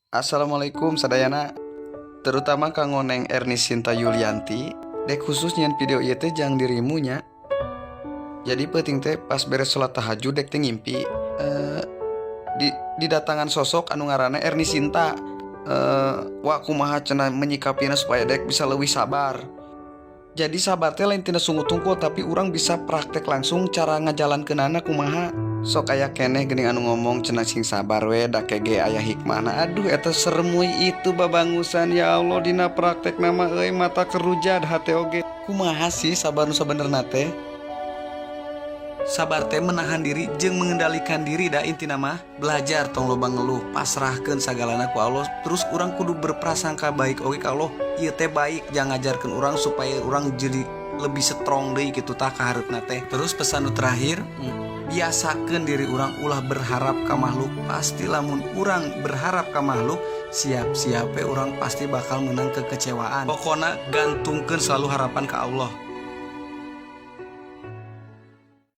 Assalamualaikum sadayana, terutama kanggo Neng Erni Sinta Yulianti. Dek khusus nyieun video ieu teh jang dirimu nya. Jadi peuting teh pas beres sholat tahajud, dek teh ngimpi di didatangan sosok anu ngaranna Erni Sinta. Wa kumaha cenah menyikapina supaya dek bisa lebih sabar. Jadi sabar teh lain tina sungut tungkul, tapi urang bisa praktek langsung cara ngajalankeunana kumaha. Sok aya keneh geuning anu ngomong cenah, "Sing sabar we, da ke ge aya hikmahna." Aduh, eta sermuy itu babangusan. Ya Allah, dina praktekna mah euy, mata kerujad hate oge. Kumaha sih sabar nu sabenerna teh? Sabar teh menahan diri jeung mengendalikan diri. Da intina mah belajar tong loba ngeluh, pasrahkeun sagalana ku Allah. Terus urang kudu berprasangka baik oge ka Allah, ieu teh baik jangan ngajarkeun urang supaya urang jadi lebih strong deui kitu tah ka hareupna teh. Terus pesan nu terakhir, biasakeun diri urang ulah berharap ka makhluk. Pasti lamun urang berharap ka makhluk, siap-siap we urang pasti bakal menang kekecewaan. Pokokna gantungkeun selalu harapan ka Allah.